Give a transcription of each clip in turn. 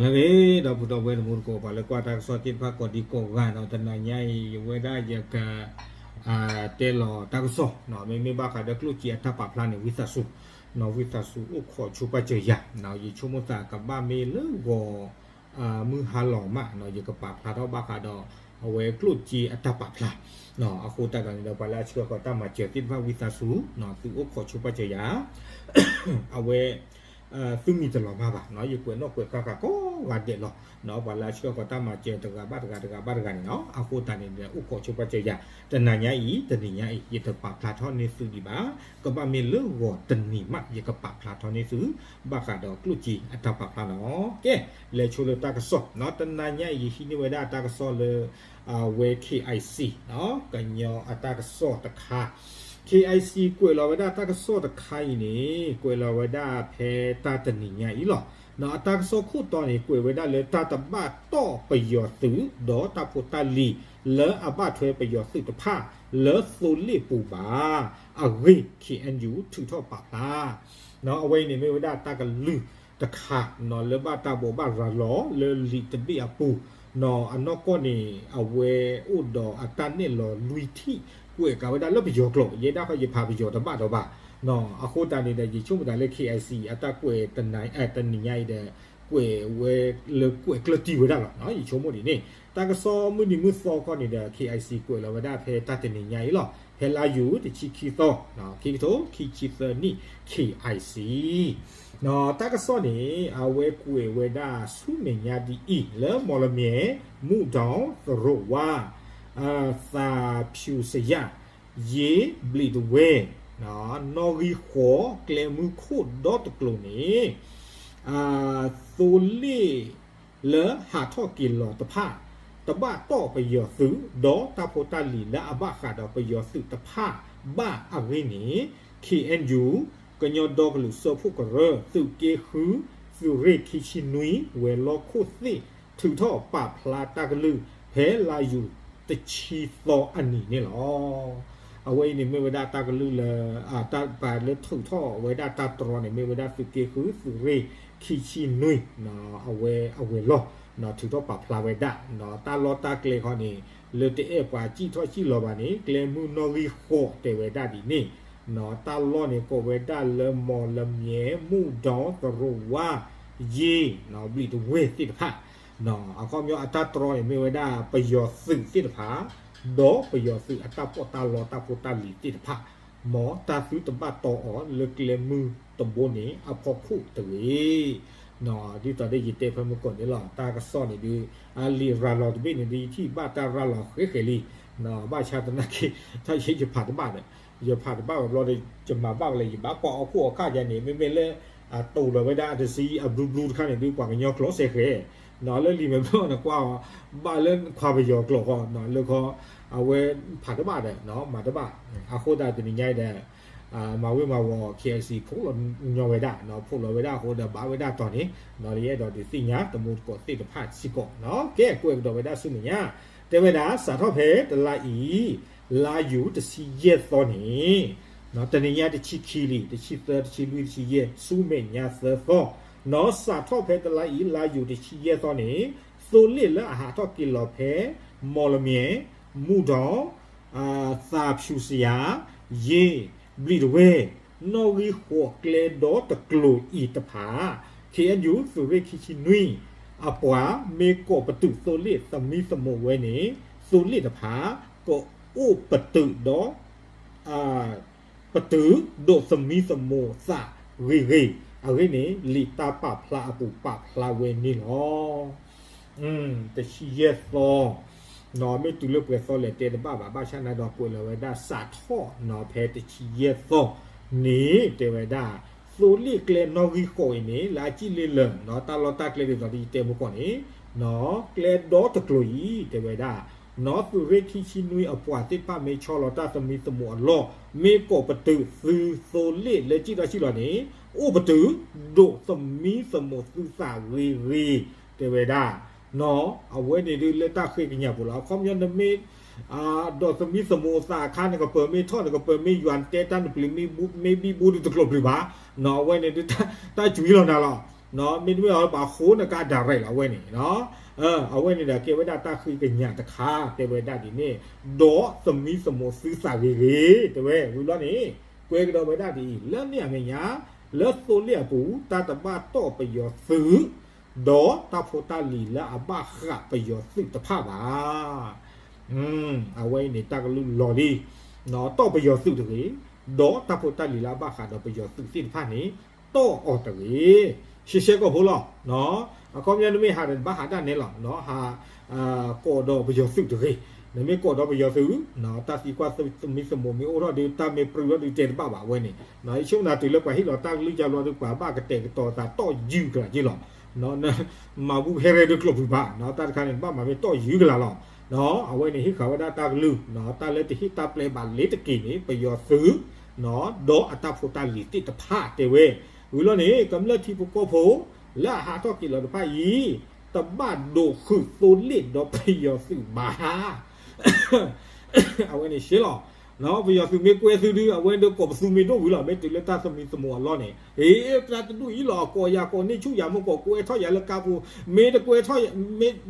လၢအဂ့ၤ ဒီပုၢ်ဒီဝဲၢ်တံၤသကိး ပှၤလၢကွၢ်တၢ်ကစီၣ်သ့ၣ်တဖၣ်ကိးဒံကိးဂၤနီၤ, တနၤညါအံၤ ယဝဲဒၣ်ယက တဲလီၤတၢ်ကစီၣ်နီၤ, မ့မ့ၢ်ဘၣ်ဃးဒီးကျိၣ်စ့အတၢ်ပာ်ဖျါန့ၣ် ဝံသးစူၤနီၤ, ဝံသးစူၤအိၣ်ခိးဆိပာ်စၢၤယၤနီၤ, ယဆိကမိၣ်သးကဘၣ်မ့ၢ်လၢဂီၤ မုၢ်ဟါလီၤမးနီၤ, ယကပာ်ဖျါထီၣ်ဘၣ်ဃးဒီး အဝဲကျိၣ်စ့အတၢ်ပာ်ဖျါနီၤ, အဃိသတးဒီးန့ၣ်ဒီး ပှၤလၢအဆှၢဃီၤတၢ်မၤစၢၤသ့ၣ်တဖၣ် ဝံသးစူၤနီၤ, သုအိၣ်ခိးဆိပာ်စၢၤယၤ အဝဲ သုမံၤတလီၤမၢ်ဘၣ်နီၤ, ယကွဲးနီၣ်ကွဲးဃါဃာ်ကိးဂၤဒဲးလီၤနီၤ, ပှၤလၢအဆှၢဃီၤတၢ်မၤစၢၤတဂၤဘၣ်တဂၤ တဂၤဘၣ်တဂၤန့ၣ်နီၤ, အဃိသတးန့ၣ်ဒီး အိၣ်ခိးဆိပာ်စၢၤယၤ, တနၤညါအံၤ တနံၤညါအံၤ ယတပာ်ဖျါထီၣ်န့ၢ်သုဒံးဘၣ်, ကဘၣ်မ့ၢ်လၢဂီၤတနံၤမး ယကပာ်ဖျါထီၣ်န့ၢ်သု ဘၣ်ဃးဒီးကျိၣ်စ့အတၢ်ပာ်ဖျါနီၤ. ကဲ လဲၤဆိလၢတၢ်ကစီၣ်နီၤ, တနၤညါအံၤ ယဟံးန့ၢ်ဝဲဒၣ်တၢ်ကစီၣ်လၢ အဝဲ K I C နီၤ, ကညီအတၢ်ကစီၣ်တခါ K I C ကွဲးလီၤဝဲဒၣ်တၢ်ကစီၣ်တခါအံၤန့ၣ် ကွဲးလီၤဝဲဒၣ်ဖဲတၢ်တနံၤညါအံၤလီၤ. အတၢ်ကစီၣ်ခိၣ်တီန့ၣ် ကွဲးဝဲဒၣ်လၢတၢ်တဘၣ်တီၢ်ပယီၤသုး ဒီးတၢ်ဖိတၢ်လံၤ လၢအဘၣ်ထွဲပယီၤသုးတဖၣ် လၢသိလ့ၣ်ပူၤဘၣ်အဂ့ၢ် K N U ထုးထီၣ်ပာ်ဖျါ အဝဲအံၤန့ၣ်မ့ၢ်ဝဲဒၣ်တၢ်ကလုၢ်တခါနီၤ, လၢဘၣ်တၢ်ဘိးဘၣ်ရၤလီၤလၢလံာ်တဘ့ၣ်အပူၤနီၤ, အနီၢ်ကီၢ်န့ၣ် အဝဲအိၣ်ဒီးအတၢ်နဲၣ်လီၤလွံၢ်ထံၣ် ကွဲးကးဝဲဒၣ်လၢပယီၤကျိာ်, ယဲဒၣ်ဃီယဖးပယီၤတဘၣ်ဒီးဘၣ်နီၤ, အဃိသတးန့ၣ်ဒီး ယဆိကမိၣ်သးလၢ K I C အတၢ်ကွဲးတနံၤညါအံၤဒီး ကွဲးဝဲလၢကွဲးကျၢၢ်တံၢ်ဝဲဒၣ်လီၤ. ယဆိကမိၣ်ဒ်န့ၣ် တၢ်ကစီၣ်မုၢ်နံၤမုၢ်သီခီန့ၣ်ဒီး K I C ကွဲးလီၤဝဲဒၣ်ဖဲတၢ်တနံၤညါအံၤလီၤ. ဖဲလါယူၤတဆံခံသီ, ခံကထိခံဆံသၢနံၣ် K I C တၢ်ကစီၣ်န့ၣ် အဝဲကွဲးဝဲဒၣ်ဆူမဲာ်ညါဒ်အံၤ, လၢမီၣ်လမၠဲၣ်, မူၣ်ဒီး, သရိာ်ဝါ, သးဖၠူစယၣ်, ယ့ၣ်, ဘျံးတဝဲၢ်, နီၣ်ဂံၢ်ဃိး, ကျဲမုၢ်ခိၣ်ဒီတကျိၤန့ၣ် သိလ့ၣ်လၢဟးထီၣ်က့ၤလီၤတဖၣ် တဘၣ်တီၢ်ပယီၤသုး ဒီးတၢ်ဖိတၢ်လံၤလၢအဘၣ်ဃးဒီးပယီၤသုးတဖၣ်ဘၣ်အဂ့ၢ်န့ၣ် K N U ကညီဒီကလုာ်စၢဖှိၣ်ကရၢ သုးက့ဃု သုးရ့ၣ်ခံဆံနွံ ဝဲၤလီၢ်ခိၣ်သ့ၣ် ထုးထီၣ်ပာ်ဖျါတၢ်ကလုၢ် ဖဲလါယူၤတဆံသီအနံၤန့ၣ်လီၤ. အဝဲအံၤန့ၣ်မ့ၢ်ဝဲဒၣ်တၢ်ကလုၢ်လၢ တၢ်ပာ်လၢထုးထီၣ်ဝဲဒၣ်တၢ်တြီန့ၣ် မ့ၢ်ဝဲဒၣ်သုးက့ဃု သုးရ့ၣ်ခံဆံနွံ အဝဲအဝဲၤလီၢ် ထုးထီၣ်ပာ်ဖျါဝဲဒၣ် တၢ်လီၢ်တၢ်ကျဲခီန့ၣ် လၢတအဲၣ်ပှၤစံၣ်ထီၣ်စံၣ်လီၤဘၣ်န့ၣ် ကျဲမုၢ်နီၣ်ဂံၢ်ဃိးတဲဝဲဒၣ်ဒ်န့ၣ် တၢ်လီၢ်န့ၣ်ကိးဝဲဒၣ်လၢမီၣ်လမၠဲၣ် မူၣ်ဒီး သရိာ်ဝါ ယ့ၣ် ဘျံးတဝဲၢ်သ့ၣ်တဖၣ် အခီပညီအတၢ်တြီန့ၣ် မ့ၢ်ဝဲဒၣ်ပယီၤသုးသ့ၣ်တဖၣ် ဒီးပယီၤသုးအတၢ်ပီးတၢ်လီတၢ်ဖိတၢ်လံၤသ့ၣ်တဖၣ် မ်တၢ်သုတဘၣ်တီၢ်အီၤလၢကျဲမုၢ်တဘိန့ၣ်အဖီခိၣ်တဂ့ၤ ဒ်သိးဒီးယတဲဖဲမုၢ်ကီၢ်န့ၣ်လီၤ တၢ်ကစီၣ်န့ၣ်ဒုး အလံာ်ရၤလီၤတဘ့ၣ်န့ၣ်ဒုး ယထံၣ်ဘၣ်တၢ်ရၤလီၤဃဲဃဲလံ ဘၣ်ဆၣ်သနာ်က့ တၢ်ယဲယဖးတဘၣ်ဒီး ယဖးတဘၣ်ဝဲဘျီဒီး ယမၤဘၣ်ဝဲလၢ ယဘၣ်ကွၢ်အီၣ်ခိၣ်အီၣ်ခၣ်ယါန့ၣ် မ့မ့ၢ်လၢ အတိာ်လီၤဝဲဒၣ်အတဆံအဘျုးဘျုးတခါန့ၣ်ဒုး ပှၤကညီကျိာ်စဲဃဲ လၢလံာ်မဲာ်ဘျီၣ်န့ၣ်ကွၢ်အီၤ ဘၣ်လၢခွါပယီၤကျိာ်ဃီ လၢခီ အဝဲဖးတဘၣ်ဒီး မၤတဘၣ် အဃိသတးတနံၤညါအံၤဒီး မၤဝ့ၤမၤဝီၤ K I C ဖိးလီၤညီဝဲဒၣ် ဖိးလီၤဝဲဒၣ်အဃိဒီး ဘၣ်ဝဲဒၣ်တီၤန့ၣ် ဒီးယအဲၣ်ဒိးဒုးသ့ၣ်ညါ တမူတကိးသ့ၣ်တဖၣ်စ့ၢ်ကီး ကဲ ကွဲးကဒီးဝဲဒၣ်ဆူမဲာ်ညါ တဲဝဲဒၣ် စးထီၣ်ဖဲတလါအံၤ လါယူၤတဆံယဲၢ်သီန့ၣ် တနံၤညါတဆံခံလံ တဆံသၢ တဆံလွံၢ် တဆံယဲၢ် ဆူမဲာ်ညါသၢသီ နီၢ်စးထီၣ်ဖဲတလါအံၤ လါယူၤတဆံယဲၢ်သီန့ၣ် သိလ့ၣ်လၢအဟးထီၣ်က့ၤလီၤဖဲ မီၣ်လမၠဲၣ် မူၣ်ဒီး သးဖၠူစယၤ ယ့ၣ် ဘျံးတဝဲၢ် နီၣ်ဂံၢ်ဃိးကျဲဒီတကျိၤအံၤတဖၣ် K N U သုးရ့ၣ်ခံဆံနွံ အပှၤမ့ၢ်ကိးပတုာ်သိလ့ၣ်သမံသမိးဝဲန့ၣ် သိလ့ၣ်တဖၣ် ကအိၣ်ပတုာ်ဒီး ပတုာ်ဒိးသမံသမိးသးဂ့ၤဂ့ၤ အဂ့ၢ်န့ၣ် လံာ်တၢ်ပာ်ဖျါအပူၤပာ်ဖျါဝဲန့ၣ်လီၤ. တဆံယဲၢ်သီ မ့ၢ်တုၤလၢပှဲၤသီလဲၣ်တဲတဘၣ်ဘၣ် ဘၣ်ဆၣ်န့ၣ်ဒီးကွဲးလီၤဝဲဒၣ်စးထီၣ်နီၤ ဖဲတဆံယဲၢ်သီန့ၣ် တဲဝဲဒၣ် သိလ့ၣ်ကျဲနီၣ်ဂံၢ်ဃိးအံၤန့ၣ် လၢအစံၣ်လ့လၢာ်နီၤ တၢ်လီၢ်တၢ်ကျဲဒ်သိးဒီးယတဲမုၢ်ကီၢ်န့ၣ် နီၤ ကျဲဒီတကျိၤအံၤ တဲဝဲဒၣ် နီၤ သုးရ့ၣ်ခံဆံနွံအပှၤသ့ၣ်တဖၣ်မ့ၢ်ဆီလီၤတၢ်သမံသမိးအလီၢ် မ့ၢ်ကိးပတုာ်သုသိလ့ၣ်လၢစံၣ်ထီၣ်စံၣ်လီၤန့ၣ် အိၣ်ပတုာ် ဒိးသမံသမိးသုသးဂ့ၤဂ့ၤ တဲဝဲဒၣ် နီၤ အဝဲန့ၣ်ဒုးလၢတၢ်ဃ့ကညးပူၤလီၤ. အခီပညီနမ့ၢ် ဒိးသမံသမိးသးအခါ နကပၢၤမ့ၢ်ထီၣ် နကပၢၤမ့ၢ်ယွၤ နတဲတၢ်နပျံၤမ့ၢ်ဘံဘူဒုးတကျိၤပျံၤဘၣ် နီၤ အဝဲန့ၣ်ဒုး တၢ်ကွံလီၤနၤလီၤ. မ့တမ့ၢ်အီၤဘၣ်ဃိနကါ direct လီၤ အဝဲန့ၣ်, အဝဲန့ၣ်ဒီးကဲဝဲဒၣ်တၢ်ဃ့ကညးတခါ တဲဝဲဒၣ်ဒ်န့ၣ်, ဒီးသမံသမိးသုသးဂ့ၤဂ့ၤ တဲဝဲ ဝံၤဘျီန့ၣ် ကွဲးကဒီးဝဲဒၣ်ဒ်အံၤ, လၢန့ၣ်အမဲာ်ညါ လၢသိလ့ၣ်အပူၤ တၢ်တဘၣ်တီၢ်ပယီၤသုး ဒီးတၢ်ဖိတၢ်လံၤလၢအဘၣ်ဃးပယီၤသုးတဖၣ်ဘၣ်. အဝဲအံၤန့ၣ် တၢ်ကလုၢ်လီၤလံ, တီၢ်ပယီၤသုးတဂ့ၤ, ဒီးတၢ်ဖိတၢ်လံၤလၢအဘၣ်ဃးဒီးပယီၤသုးသ့ၣ်တဖၣ်န့ၣ် တီၢ်အီၤတဂ့ၤ. ရှဲရှဲကီၢ်ဖိလီၤ. အခီပညီနမ့ၢ်ဟးဒီးနဘၣ်ဟးဒၣ်နဲလီၤ, ဟး ကိးဒီးပယီၤသုးတဂ့ၤ. နမ့ၢ်ကိးဒီးပယီၤသုး တၢ်သံကွၢ်သမံသမိးမ့ၢ်အိၣ်ထီၣ်ဒီး တၢ်မ့ၢ်ပြူၢ်ထီၣ်ဒီး တၢ်မ့ၢ်တဲတဘၣ်ဘၣ် အဝဲန့ၣ်, ယဆိကမိၣ်တုၤလၢပှၤဟ့ၣ်လီၤတၢ်ကလုၢ်ကၢဘျီဒီး ပှၤဘၣ်ကတဲာ်ကတီၤသးတီၢ်ယုၢ်ကလာ်က့လီၤ. မၤဘူၣ်ဖဲရဲၣ်ဒိၣ်ကျိာ်ပူၤဘၣ်, တၢ်တခါန့ၣ် ဘၣ်မၤမ့ၢ်တီၢ်ယုၢ်ကလာ်လီၤ. အဝဲန့ၣ်ဟ့ၣ်ဃာ်ဝဲဒၣ်တၢ်ကလုၢ်, တၢ်လၢတဟ့ၣ်တၢ်ပျဲဘၣ်လ့ၤတက့ၤန့ၣ် ပယီၤသုး ဒီးအတၢ်ဖိတၢ်လံၤသ့ၣ်တဖၣ်တဲဝဲ, ဝံၤလီၤန့ၣ် ကမျၢၢ်ထံဖိကီၢ်ဖိ လၢအဟးထီၣ်က့ၤလီၤတဖၣ်အံၤ တဘၣ်ဒိးဃုာ်သိလ့ၣ်ဒီးပယီၤသုးဘၣ်. အဝဲန့ၣ်ရှဲလီၤ. ပယီၤသုးမ့ၢ်ကွဲသုဒုး အဝဲဒၣ်ကိးပသူမ့ၢ်ဒိၣ်ဝံၤလီၤ, မ့ၢ်တုၤလၢတၢ်သမံသမိးအလီၢ်န့ၣ် အ့ တၢ်တဒူၣ်အံၤလီၤ, ကိးယၤကိးန့ၢ်ဆူၣ်ယၤမ့ၢ်ကိးကွဲထီၣ်ယၤလၢကါပူၤ, မ့ၢ်တကွဲထီၣ်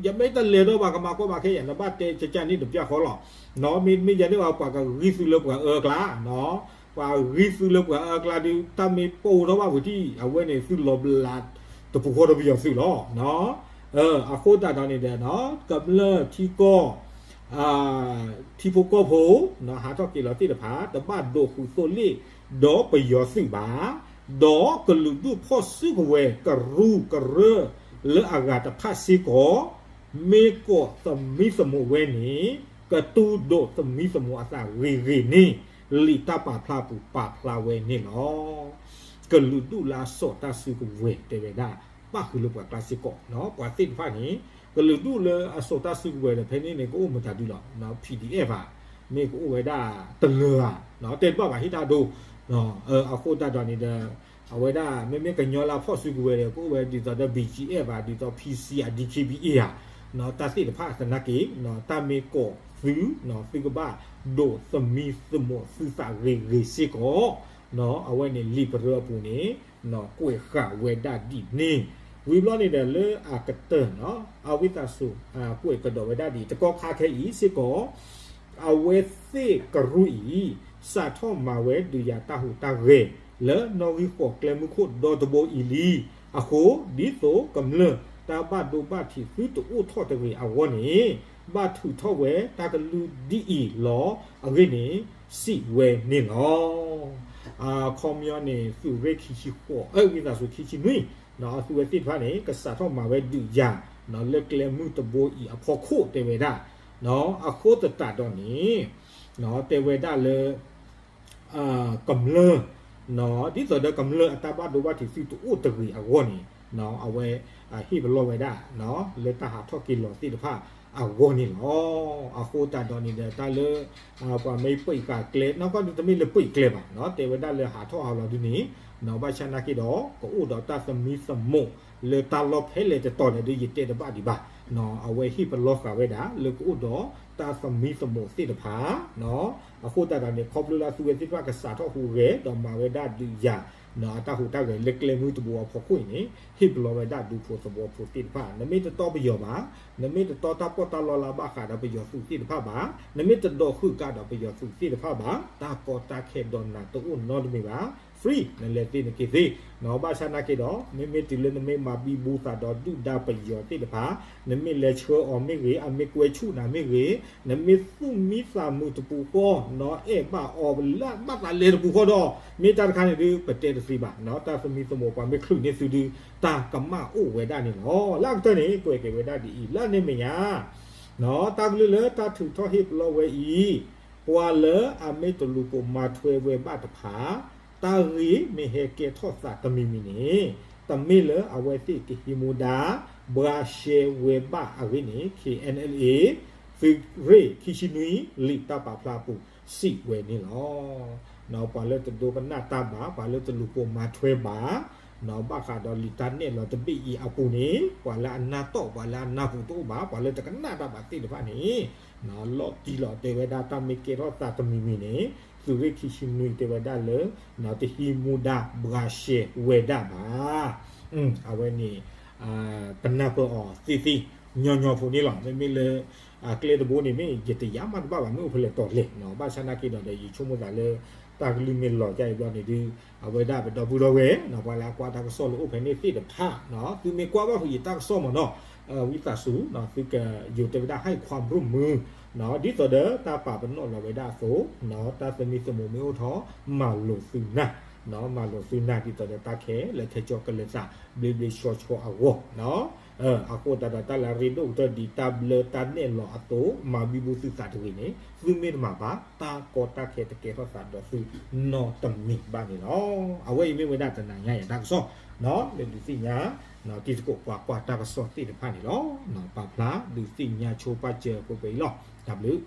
ယမ့ၢ်တလဲၤဒီးဘၣ် ကမၤကီဘၣ်ခဲယၤ နဘၣ်တဲကကန့ၣ်တပျၢ်ဃီလီၤ. မ့မ့ၢ်ယၤန့ၣ်ဘၣ် ပှၤကဂံၢ်သုလၢပှၤအၢအကျါ ပှၤဂံၢ်သုလၢပှၤအၢအကျါဒီး တၢ်မ့ၢ်ပိၢ်ထီၣ်ဘၣ်ဝံၤထံၣ် အဝဲန့ၣ်သုလီၤဘျးတပူၤဃီဒီးပယီၤသုးလီၤ. အဃိသတးဒီးန့ၣ်ဒီး ကမျၢၢ်ထံကီၢ် ထံဖိကီၢ်ဖိ ဟးထီၣ်က့ၤလီၤသ့ၣ်တဖၣ် တဘၣ်ဒိးဃုာ်သိလ့ၣ်ဒီးပယီၤသုးဘၣ်, ဒီးကလုာ်ဒူၣ်ဖီၣ်စုကဝဲၤကရူၢ်ကရၢလၢအဂၤတဖၣ်စ့ၢ်ကီး မ့ၢ်ကိးသမံသမိးဝဲန့ၣ် ကတူၢ်ဒိးသမံသမိးအသးဂ့ၤဂ့ၤန့ၣ် လံာ်တၢ်ပာ်ဖျါပူၤပာ်ဖျါဝဲန့ၣ်လီၤ. ကလုာ်ဒူၣ်လၢအစိာ်တၢ်စုကဝဲၤတဲဝဲဒၣ် ပၣ်ဃုာ်လၢပှၤကျါစ့ၢ်ကီး, ပှၤသ့ၣ်တဖၣ်န့ၣ် ကလုာ်ဒူၣ်လၢအစိာ်တၢ်စုကဝဲၤဒီး ဖဲန့ၣ်န့ၣ် ကအိၣ်မတၤဒုလီၤ, PDF ဧါ, မ့ၢ်ကအိၣ်ဝဲဒၣ်တလၢဧါ, တဲတဘၣ်ဘၣ်ဟ့ၣ်တၢ်ဒိ, အဃိသတးဒီးန့ၣ်ဒီး အဝဲဒၣ် မ့မ့ၢ်ကညီလၢအဖီၣ်စုကဝဲၤဒီး ကအိၣ်ဝဲဒ်သိးဒီး BGF ဘၣ်, ဒ်သိး PC ဧါ, DKBA ဧါ, တၢ်သ့ၣ်တဖၣ်သနာ်က့ တၢ်မ့ၢ်ကိးသု သုကဘၣ်ဒိးသမံသမိးသုသးဂ့ၤဂ့ၤစ့ၢ်ကီး, အဝဲန့ၣ်လံာ်ပရၢအပူၤန့ၣ် ကွဲးဃာ်ဝဲဒၣ်ဒ်န့ၣ်, ဝံၤဘျီန့ၣ်ဒီးလၢအကတၢၢ် အဝံသးစူၤ ကွဲးကဒီးဝဲဒၣ်ဒ်အံၤ တကီၢ်ခါခဲအံၤစ့ၢ်ကီး အဝဲသ့ၣ်ကရူၢ်အံၤ စးထီၣ်မၤဝဲဒုးယၤတၢ်ဟူးတၢ်ဂဲၤ လၢနီၣ်ဂံၢ်ဃိးကျဲမုၢ်ခိၣ်ဒီတဘိအံၤလံ. အဃိ ဒ်သိးကမျၢၢ်တၢ်ဘၣ်ဒိဘၣ်ထံးသုတအိၣ်ထီၣ်တဂ့ၤအဂီၢ်န့ၣ် ဘၣ်ထုးထီၣ်ဝဲတၢ်ကလုၢ်ဒ်အံၤလီၤအဂ့ၢ်န့ၣ် စံးဝဲန့ၣ်လီၤ. အခီပညီန့ၣ် သုးရ့ၣ်ခံဆံဃိး အဝံသးစူၤ ခံဆံနွံ အသုဝဲသ့ၣ်တဖၣ်န့ၣ် ကစးထီၣ်မၤဝဲဒုးယၤ လၢကျဲမုၢ်တဘိအံၤအဖီခိၣ်တဲဝဲဒၣ်, အဃိသတးဒီးန့ၣ် တဲဝဲဒၣ်လၢ ကမျၢၢ် ဒ်သိးဒီးကမျၢၢ်အတၢ်ဘၣ်ဒိဘၣ်ထံးသုတအိၣ်တဂ့ၤအဂီၢ်န့ၣ် အဝဲဟ့ၣ်ပလီၢ်ဝဲဒၣ် လၢတၢ်ဟးထီၣ်က့ၤလီၤသ့ၣ်တဖၣ်အဂီၢ်န့ၣ်လီၤ. အဃိသတးဒီးန့ၣ်ဒီး တၢ်လၢ ပှၤမ့ၢ်ပံးဃာ်ကျဲ နီၢ်ကီၢ်ဒုးတမ့ၢ်လၢပံးကျဲဘၣ် တဲဝဲဒၣ်လၢဟးထီၣ်ဟးလီၤဒုန့ၣ် ဘၣ်ဆၣ်နာ်က့ဒီး ကအိၣ်ဒီးတၢ်သမံသမိးလၢတၢ်လီၢ်ဖဲလဲၣ်တတီၤန့ၣ်ဒီး ယတဲတဘၣ်ဒံးဘၣ်. အဝဲဟ့ၣ်ပလီၢ်ဃာ်ဝဲဒၣ်လၢကအိၣ်ဒီးတၢ်သမံသမိးသ့ၣ်တဖၣ် အဃိသတးဒီးန့ၣ် ခီဖျိလၢအသုဝဲသ့ၣ်တဖၣ်ကစးထီၣ်ဟူးဂဲၤ ဒီးမၤဝဲဒၣ်ဒုးယၤ အတၢ်ဟူးတၢ်ဂဲၤလၢကျဲမုၢ်တဘိအဖီခိၣ်အံၤန့ၣ် ဟ့ၣ်ပလီၢ်ဝဲဒၣ်ဒူဖိသဝီဖိသ့ၣ်တဖၣ် နမ့ၢ်တတီပယီၤဘၣ်, နမ့ၢ်တတီတၢ်ပီးတၢ်လီလၢအဘၣ်ဃးဒီးပယီၤသုးသ့ၣ်တဖၣ်ဘၣ်, နမ့ၢ်တဒိးဃုာ်ကါဒီးပယီၤသုးသ့ၣ်တဖၣ်ဘၣ်, တၢ်ကီတၢ်ခဲဒီးနၤတအိၣ်နီတမံၤဘၣ်. free နလဲၤသ့နက့ၤသ့. ဘၣ်ဆၣ်နာ်က့ဒီး မ့မ့ၢ်တုၤလၢနမ့ၢ်မၤဘံဘူသးဒီးဒုၣ်ဒါပယီၤသ့ၣ်တဖၣ်, နမ့ၢ်လဲၤဆှၢအီၤမ့ၢ်ဂ့ၤ, အမ့ၢ်ကွဲဆူၣ်နၤမ့ၢ်ဂ့ၤ, နမ့ၢ်သူၣ်မံသးမုာ်တပူၤဃီ, နအဲၣ်ဘၣ်အီၤလၢဘၣ်သးလဲတပူၤဃီဒီး မ့ၢ်တၢ်တခါန့ၣ်ဒုး ပတဲတသ့ဘၣ်, တၢ်သမံသမိးပှၤမ့ၢ်ချုးန့ၢ်သုဒုး တၢ်ကမၣ်အိၣ်ဝဲဒၣ်န့ၣ်လီၤ. လၢအကတၢၢ်န့ၣ် ကွဲးက့ၤဝဲဒၣ်ဒ်အံၤ လၢန့ၣ်မဲာ်ညါ တၢ်ကလုၢ်လၢတၢ်ထုးထီၣ်ဟ့ၣ်ပလီၢ်ဝဲအံၤ, ပှၤလၢအမ့ၢ်တလူၤပိာ်မၤထွဲဝဲဘၣ်တဖၣ်, တၢ်ဂ့ၢ်မ့ၢ်ဟဲကဲထီၣ်သးတမံၤမံၤန့ၣ်, တမ့ၢ်လၢအဝဲသ့ၣ်ကဟံးမူဒါ ဘှါရှဲဝဲဘၣ်အဂ့ၢ်န့ၣ် KNLA သုးရ့ၣ်ခံဆံနွံ လံာ်တၢ်ပာ်ဖျါအပူၤ စံးဝဲန့ၣ်လီၤ. ပှၤလၢတဒိကနၣ်တၢ်ဘၣ်, ပှၤလၢတလူၤပိာ်မၤထွဲဘၣ်, ဘၣ်ဃးဒီးလံာ်တၢ်နဲၣ်လီၤတဘ့ၣ်အံၤအပူၤန့ၣ် ပှၤလၢအနၢ်တီၢ် ပှၤလၢအနၢ်ဟူတအိၣ်ဘၣ်, ပှၤလၢတကနၣ်တၢ်ဘၣ်သ့ၣ်တဖၣ်န့ၣ် လီၤတံၢ်လီၤတဲဝဲဒၣ် တၢ်မ့ၢ်ကဲထီၣ်သးတမံၤမံၤန့ၣ် သုးရ့ၣ်ခံဆံနွံတဲဝဲဒၣ်လၢ တဟံးမူဒါဘှါရှဲဝဲဒၣ်ဘၣ်. အဝဲန့ၣ် ပနၢ်ပၢၢ်အီၤသ့သ့ ညီညီဖိန့ၣ်လီၤ. မ့မ့ၢ်လၢ အကျဲတဘိန့ၣ်မ့ၢ် ယတယာ်မးတဘၣ်ဘၣ် မ့ၢ်အိၣ်ဖဲလဲၣ်တီၤလဲၣ်နီၤ. ဘၣ်ဆၣ်နာ်က့ဒီး ယဆိကမိၣ်သးလၢ တၢ်ကလုၢ်မ့ၢ်လီၤကၢ်အံၤဘျီန့ၣ်ဒုး အဝဲဒၣ်ပဒီပုၢ်ဒီဝဲၢ်နီၤ ပှၤလၢအကွၢ်တၢ်ကစီၣ်လၢအိၣ်ဖဲန့ၣ်သ့ၣ်တဖၣ်နီၤ သုမ့ၢ်ကွၢ်ဘၣ်ဖုးယတၢ်ကစီၣ်မးနီၤ ဝံသးစူၤ သုကယိၤတဲဝဲဒၣ် ဟဲခွါဘြိၣ်မုၢ် ဒ်သိးဒီးတၢ်ပာ်ပနီၣ်လီၤဝဲဒၣ်အသိး တၢ်သမံသမိးမ့ၢ်အိၣ်ထီၣ် မၤလိာ်သုနၢ် မၤလိာ်သုနၢ် ဒ်သိးဒီးတၢ်ခဲလၢာ်ခဲဆ့ကလဲၤသး ဘျ့ဘျ့ဆှီဆှီအဂီၢ် အဃိသတးဒီး တၢ်လၢအရ့ဒိၣ်ကတၢၢ်ဒ်တၢ်ဘျၢတၢ်နဲၣ်လီၤအသိး မၤဘံဘူသုသးတဂ့ၤန့ၣ် သုမ့ၢ်တမၤဘၣ် တၢ်ကီတၢ်ခဲတကဲထီၣ်သးဒီးသုနီတမံၤဘၣ်န့ၣ်လီၤ. အဝဲအံၤမ့ၢ်ဝဲဒၣ်တနၤညါအံၤတၢ်ကစီၣ် လၢဒုးသ့ၣ်ညါ တံၤသကိးပှၤကွၢ်တၢ်ကစီၣ်သ့ၣ်တဖၣ်န့ၣ်လီၤ. ပာ်ဖျါဒုးသ့ၣ်ညါဆိပာ်စၢၤပှဲၤပှဲၤအံၤလီၤ. တၢ်ဘျုး